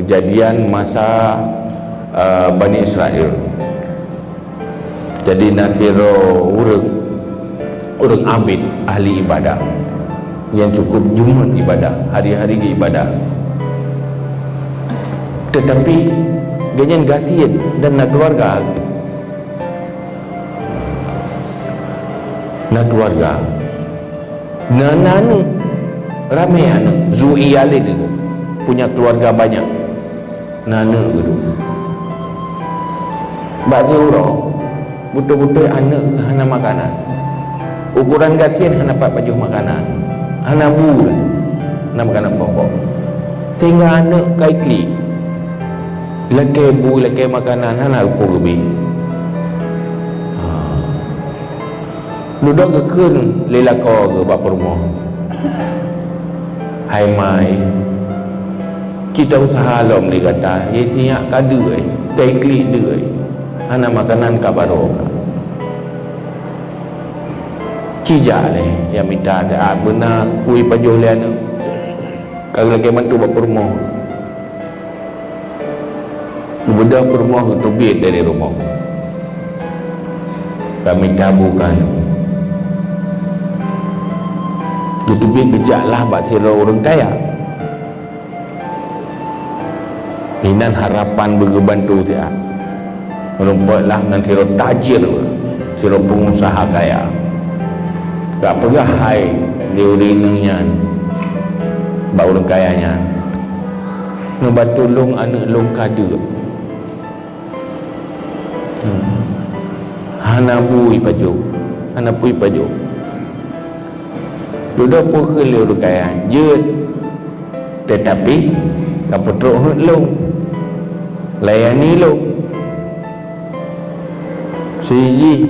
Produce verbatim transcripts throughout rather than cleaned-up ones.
Kejadian masa, eh, Bani Israel. Jadi, na sidroe ureuëng, ureuëng abid, ahli ibadah, nyang cukup jeuet ibadah, hari-hari geuibadah. Teutapi, gobnyan gasien dan na keuluwarga. Na keuluwarga. Na, na aneuëk, ramé aneuëk, zu iyalin, punya keuluwarga banyak. Na aneuëk geuh. Bak siuroe, beutôi-beutôi aneuëk hana makanan. Ukoran gasien hana pat pajoh makanan. Hana bu lé. Hana makanan pokok. Sehingga aneuëk ka iklik. Lakée bu, lakée makanan, hana peue geubri. Ha. Dudoe geukheun lé lakoe geuh bak peurumoh, "Hai mai, kita useuha lom lé gata, yé sinyak ka deuk, ka iklik deuk, hana makanan ka barô ka. Ci jak lé, ya mita siat beuna kui pajoh lé aneuëk." Ka geulakée mantu bak peurumoh. Geubeudôh peurumoh geuteubiet dari rumoh. Ka mita bu keu aneuëk. Geuteubiet geujak lah bak sidroe ureuëng kaya. Inan harapan beugeubantu siat. Meurumpok lah ngon sidroe tajir, sidroe peungusaha kaya. Ka peugah hai lé ureuëng inong nyan bak ureuëng kaya nyan, "Neubantu lôn, aneuëk lôn ka deuk. Hmm. Hana bu ipajoh, hana peue ipajoh." Dudoe peue kheun lé ureuëng kaya, "Jeuet, teutapi ka peutrok heuet lôn, layani lôn." Sijih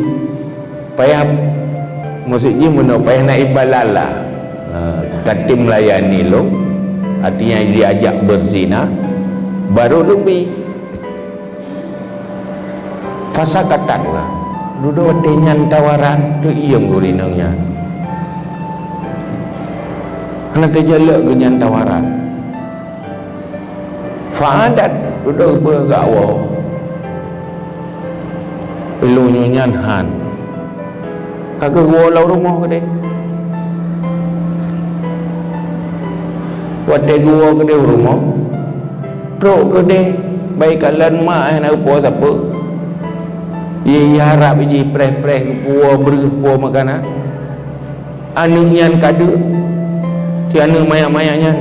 payah, maksud jih meunoe, payah na ibalala. Ha, ka tem layani lôn, artinya diajak beuzina, baru lôn bi. Fasakatan lah. Dudoe watée nyan tawaran, teuiem geuh inong nyan. Hana teujalok geuh nyan tawaran. Fa'adat, dudoe beugawoe. Ilôn nyoe nyan han. Ka geuwoe lam rumoh keudeh. Watée geuwoe keudeh u rumoh, trok keudeh, baik kalon mak hana geupo sapeue. Ye, ye harab jih preh-preh geupuwoe breueh puwoe makanan. Aneuëk nyan ka deuk, si aneuëk manyak-manyak nyan,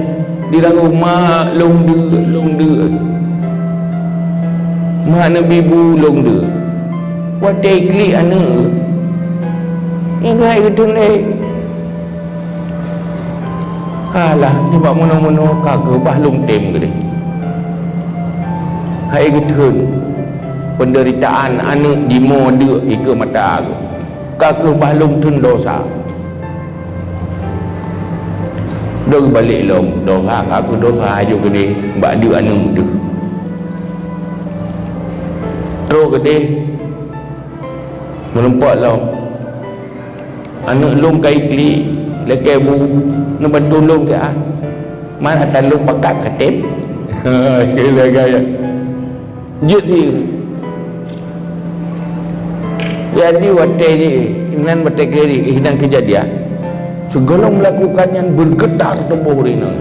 jirangoe, "Mak, lôn deuk, lôn deuk. Mak, neubi bu, lôn deuk." Watée klik aneuëk, ingat geuteun lé. Alah, nibak meunoe-meunoe ka keubah lôn tem keudeh. Hai geuteun, peundeuritaan aneuëk jimoe deuk ikeue mata geuh. Ka keubah lôn teun dosa. Deuh balek lom, dosa ka keu dosa aju keudeh bak deuk aneuëk deuh. Trok keudeh, meurumpok lom. Aneuëk lôn ka iklik, lakée bu, neubantu lôn keu ah. Man ata lôn pakat ka tem. Keu lagée nyan. Jeuet sie. Jadi watée jih, inan watée keu jih, inan keujadian, sigohlom meulakukan nyan beugetar tuboh ureuëng inong.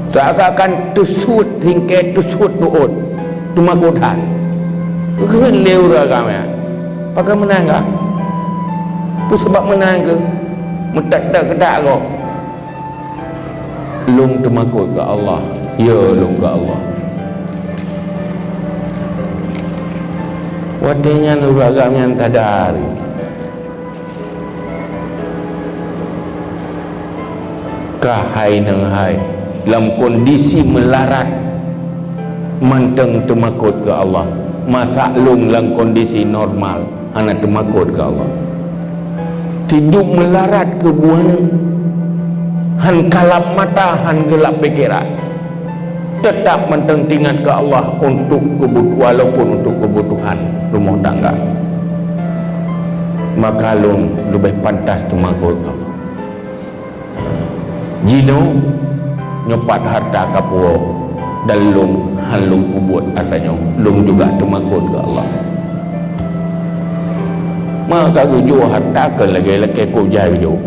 Seakan-akan teusuet hingkée, teusuet reuôt, teumakot that. Geukheun lé ureuëng agam nyan, "Pakon meunan kah? Peue sabab meunan keuh? Meutat-tat keudak gob." "Lôn teumakot keu Allah, ya lôn keu Allah." Watée nyan ureuëng agam nyan sadar, ka hai nang hai lam kondisi meularat mantong teumakot keu Allah. Masa lôn lam kondisi normal, hana teumakot keu Allah. Tidup meularat keu buah nyoe, han kalap mata, han geulap pikeran. Teutap mantong teuingat keu Allah untuk keubut-, walaupun untuk keubutuhan rumoh tangga. Maka lôn leubeh pantas teumakot keu Allah. Jinoe nyoe pat hareuta kapuwoe. Dan lôn hán lôn peubuet atra nyoe, lôn juga teumakot keu Allah. Maka geujok hareuta keu lagée-lagée kôb jai geujok.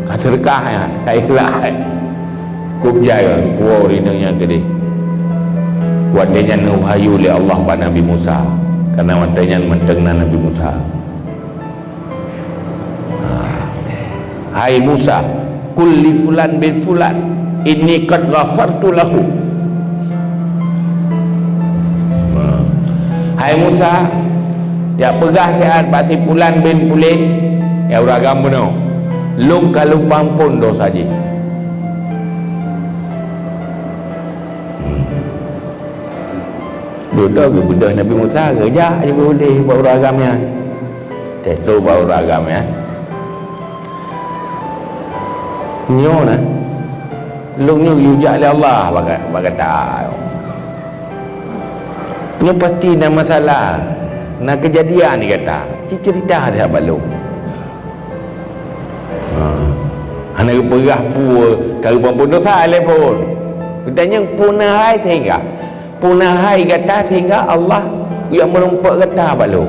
Ka seudeukah nyan, ka ikhlaih. Kôb jai kuwoe rineueng nyang keudeh. Watée nyan neuwahyu lé Allah bak Nabi Musa, kareuna watée nyan mantong na Nabi Musa. Hai Musa, qul li fulan bin fulan, inni qad ghafartu lahu. Hai Musa, jak peugah siat bak si fulan bin fulan, ya ureuëng agam bunoe, lôn ka lôn peuampôn desya jih. Dudoe geubeudôh Nabi Musa, geujak jipuléh bak ureuëng agam nyan. Teutoe bak ureuëng agam nyan. Nyoe na, lôn nyoe geuyue jak lé Allah bak, bak gata. Nyoe pasti na masalah, na keujadian di gata. Ci ceurita siat bak lôn. Ha. Hana geupeugah peue ka geupeuampôn desya lé phon. Geutanyong peue na hai sehingga, peue na hai gata sehingga Allah geuyue meurumpok gata bak lôn.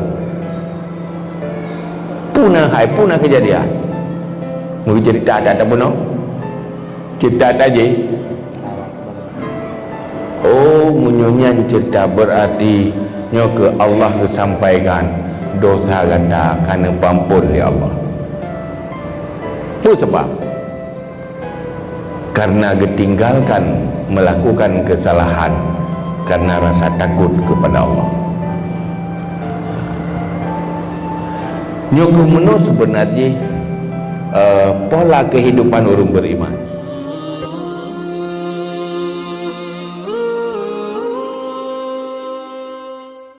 Peue na hai, peue na keujadian. Meuceurita that bunoe. Ceurita that jih. Oh, meunyoe nyan ceurita, beurati nyoe keuh Allah geusampaikan desya gata ka neupeuampôn lé Allah. Peue sabab? Kareuna geutinggalkan meulakukan keusalahan kareuna rasa takot keupada Allah. Nyoe keuh meunoe seubeuna jih, eh, pola keuhidupan ureuëng beriman.